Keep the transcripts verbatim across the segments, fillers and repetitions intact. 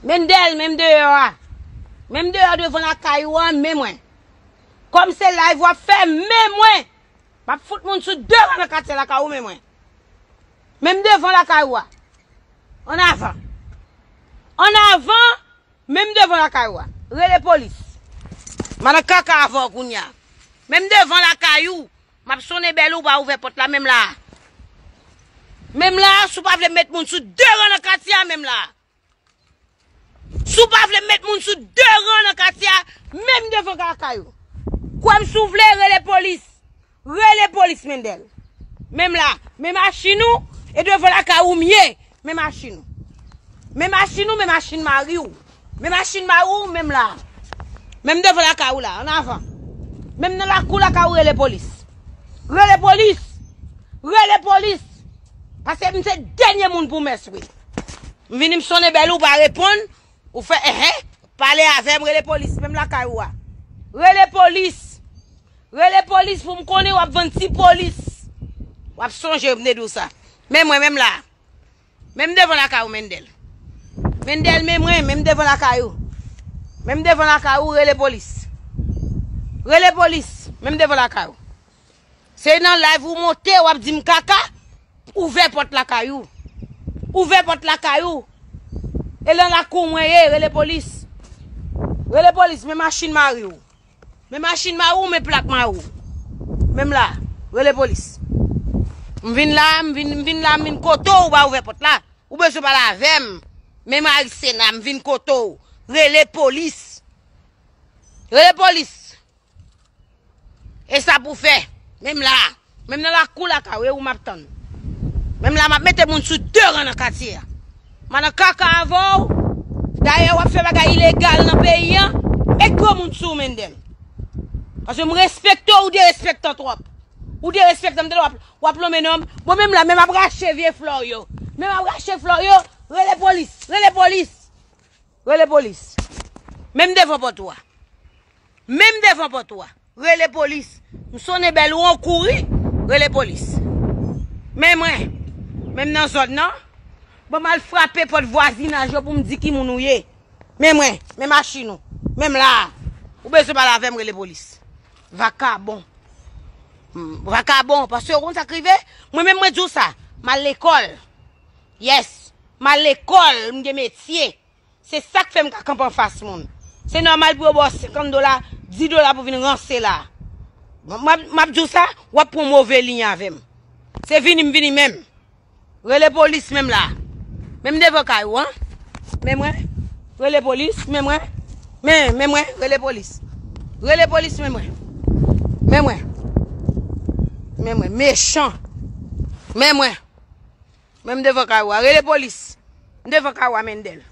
Mendel, menm deyò a. Menm deyò devan lakay ou an, men mwen. Kòm se live w ap fè, men mwen. M ap fout moun sou de ran nan katye lakay ou, men mwen. Menm devan lakay ou a. An avan. An avan, menm devan lakay ou a. Rele polis. M a nan kaka avè w kounye a. Menm devan lakay ou. M ap sonnen bèl ou pa ouvè pòt la, menm la. Menm la, si w pa vle met moun sou de ran nan katye a, menm la. Si w pa vle met moun sou de ran nan katye a, menm devan lakay ou. Kwè m si w vle, rele polis. Rele polis, Mendel. Menm la, men machin ou, e devan lakay ou m ye. Men machin ou. Men machin ou, men machin mari w. Men machin mari w, menm la. Menm devan lakay ou la, an avan. Menm nan lakou lakay ou, rele polis. Rele polis. Rele polis. Paske m se dènye moun pou mès, wi. M vini, m sonnen bèl ou pa reponn. Ou fè, ehe, pale avè m, rele polis, menm lakay ou a. Rele polis. Rele polis pou m konnen w ap vann ti polis. W ap sonje, m te di w sa. Men mwen, menm la. Menm devan lakay ou, Mendel. Mendel, men mwen, menm devan lakay ou. Menm devan lakay ou, rele polis. Rele polis, menm devan lakay ou. Se nan live ou monte, w ap di m kaka, ouvè pòt lakay ou. Ouvè pòt lakay ou. E lan lakou mwen ye, rele polis. Rele polis, men machin mari w. Men machin mari w, men plak mari w. Menm la, rele polis. M vin la, m vin, m vin la, m vin kote w, ou pa ouvè pòt la. Ou bezwen pale avè m. Men mari Sena, m vin kote w. Rele polis. Rele polis. E sa pou fè. Menm la. Menm nan lakou lakay ou, e ou m ap tann. Menm la, m ap mete moun sou de ran nan katye a. M a nan kaka avè w. Dayè, w ap fè bagay ilegal nan peyi a. Met gwo moun sou ou, Mendel. Paske m respekte w, ou derespektan twòp. Ou derespektan m, tande w ap, w ap lonmen non m. Bon, menm la, menm ap rache vye flè w yo. Menm ap rache flè w yo. Rele polis. Rele polis. Rele polis. Menm devan pòt ou a. Menm devan pòt ou a. Rele polis. M sonnen bèl ou an kouri. Rele polis. Men mwen. Menm nan zòn nan. Ban m al frape pòt vwazinaj yo pou m di ki moun ou ye. Men mwen. Men machin ou. Menm la. Ou bezwen pale avè m, rele polis. Vakabon. Hmm, vakabon. Paske ou konn sa k rive? Mwen menm mwen di w sa. M al lekòl. Yes. M al lekòl. M gen metye. Se sa k fè m ka kanpe anfas moun. Se nòmal pou yo ba w senkant dola, dis dola pou vin ranse la. M, m ap, m ap di w sa, w ap pran move liy avè m. Se vini m vini menm. Rele polis menm la. Menm devan kay ou an. Men mwen. Rele polis, men mwen. Men, men mwen, rele polis. Rele polis, men mwen. Men mwen. Men mwen, mechan. Men mwen. Menm devan kay ou a, rele polis. M devan kay ou a, Mendel.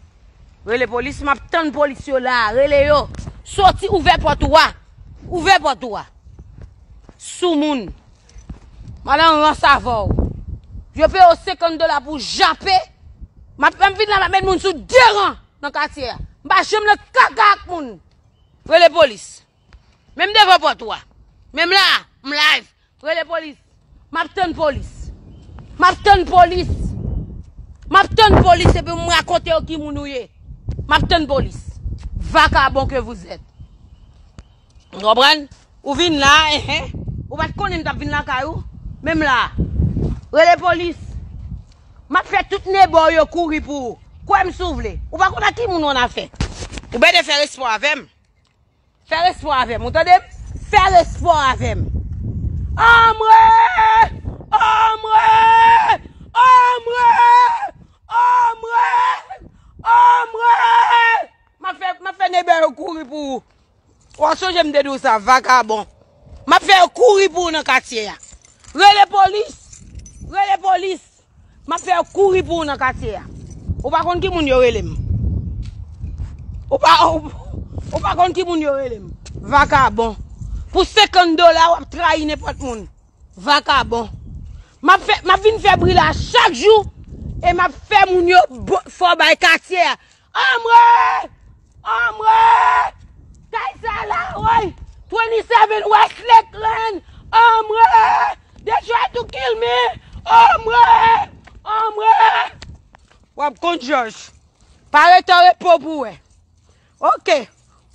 Rele polis, m ap tann polis yo la, rele yo. Soti, ouvè pòt ou a. Ouvè pòt ou a. Soumoun. M al an rans avè w. Yo peye w senkant dola pou w jape. M ap, m ap vin la, m ap met moun sou de ran nan katye a. M pa janm nan kaka ak moun. Rele polis. Menm devan pòt ou a. Menm la, m live. Rele polis. M ap tann polis. M ap tann polis. M ap tann polis epi m rakonte yo ki moun ou ye. M ap tann polis. Vagabond que vous êtes. Ou konprann? Ou vin la, enhen. Ou pa t konnen m t ap vin lakay ou? Menm la. Rele polis. M ap fè tout nebò yo kouri pou ou. Kwè m si w vle. Ou pa konn ak ki moun ou an afè. Ou bède fè respè avè m. Fè respè avè m, ou tande m? Fè respè avè m. Anmwe! Anmwe! Anmwe! Anmwe! Anmwe! M ap fè, m ap fè nebò yo kouri pou ou. Ou a sonje m te di w sa, vagabon. M ap fè yo kouri pou ou nan katye a. Rele polis. Rele polis. M ap fè yo kouri pou ou nan katye a. Ou pa konn ki moun yo rele m. Ou pa, ou, ou pa konn ki moun yo rele m. Vagabon. Pou senkant dola, w ap trayi nenpòt moun. Vagabon. M ap fè, m ap vin fè bri la chak jou. E m ap fè moun yo bo-, fè w bay katye a. Anmwe! Anmwe! Kay sa la, woy! Twenty-seven West Lakeland! Anmwe! They try to kill me! Anmwe! Anmwe! W ap konn jòj. Pa rete an repo pou wè. Oke.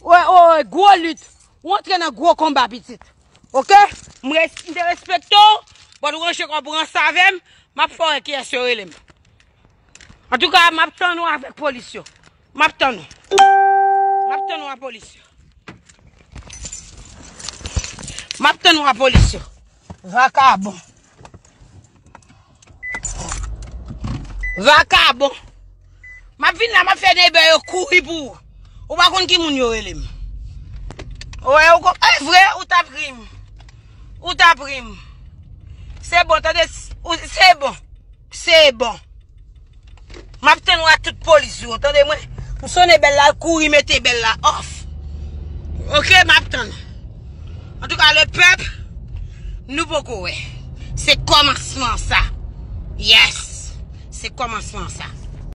Wè, wè, wè, gwo lit. Ou antre nan gwo konba, pitit. Oke? M res- m te respekte w, but ou ranje kò w pran sa avè m, m ap fè w wè kiyès yo rele m. Antouka, m ap tann ou avèk polis yo. M ap tann ou. M ap tann ou a polis yo. M ap tann ou a polis yo. Vakabon. Vakabon. M ap vin la, m ap fè neighbor yo kouri pou ou. Ou pa konn ki moun yo rele m. Wè, ou kon- e vre, ou t ap ri m. Ou t ap ri m. Se bon, tande, s- ou- se bon. Se bon. M ap tann ou a tout polis yo, tande mwen. M sonnen bèl la, l kouri mete bèl la off. Oke, m ap tann. Antouka, le pèp, nou poko wè. Se kòmansman sa. Yes. Se kòmansman sa.